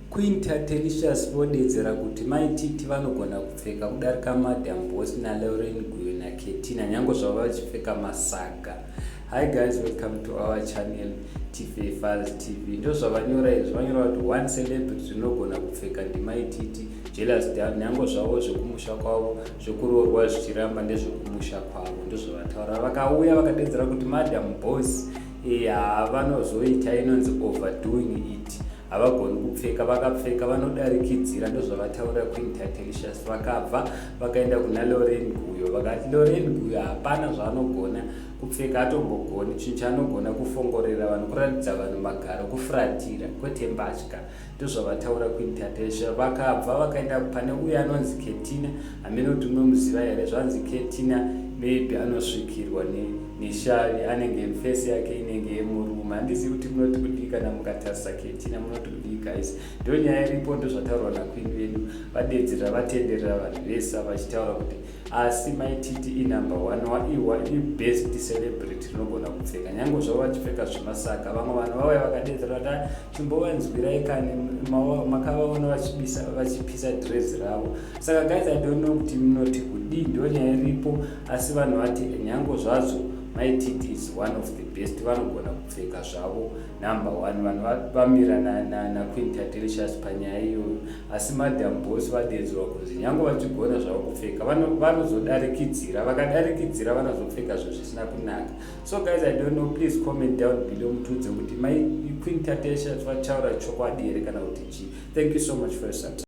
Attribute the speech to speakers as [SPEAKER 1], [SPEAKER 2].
[SPEAKER 1] Queen Tatelicious vodedzera kuti Mai Titi vanogona kupfeka kudarika Madam Boss naLauren Guyo naKetina nyange zvavo vachipfeka masaga. Hi guys, welcome to our channel Tife Files TV. Ndozvavanyora izvi, vanyora kuti one celebrity rinogona kupfeka ndiMai Titi, jealous down, nyange zvavo zvekumusha kwavo zvekuroorwa zvichiramba ndezvekumusha kwavo. Ndozvavataura. Vakauya vakadedzera kuti Madam Boss vanozoita inonzi overdoing it, havagoni kupfeka, vakapfeka vanodarikidzira. Ndozvavataura Queen Tatelicious. Vakabva vakaenda kuna Loren Guyo, vakati Loren Guyo hapana zvaanogona kupfeka, atombogoni chinhu chaanogona kufongorera vanhu, kuratidza vanhu magaro, kufuratira, kwete mbatya. Ndozvavataura Queen Tatelicious. Vakabva vakaenda pane uyo anonzi Ketina, hamene kuti munomuziva here. Zvanzi Ketina maybe anosvikirwa neshavi, anenge face yake inenge yemurume. Handizivi kuti munoti kudii kana mukatarisa Ketina, munoti kudii guys? Ndo nyaya iripo, ndozvataurwa naqueen vedu. Vadedzera, vatenderera vanhu vese vachitaura kuti asi Maititi inumber one waiwa ibest celebrity rinogona kupfeka nyange zvavo vachipfeka zvemasaka. Vamwe vanhu vauya vakadedzera kuti chimbovanzwirai kani, makavaona vachipisa dress ravo. Saka guys, I don't know kuti munoti kudii, ndo nyaya iripo. Asi vanhu vati nyange zvazvo Maititi is one of the best, vanogona kupfeka zvavo, number one. Vanhu vamira naQueen Tatelicious panyaya iyoyo. Asi Madam Boss vadedzerwa kunzi nyange vachigona zvavo kupfeka, vanozodarikidzira, vakadarikidzira vanozopfeka zvinhu zvisina kunaka. So guys, I don't know, please comment down below mutiudze kuti Queen Tatelicious vataura chokwadi here kana kuti chii. Thank you so much for your support.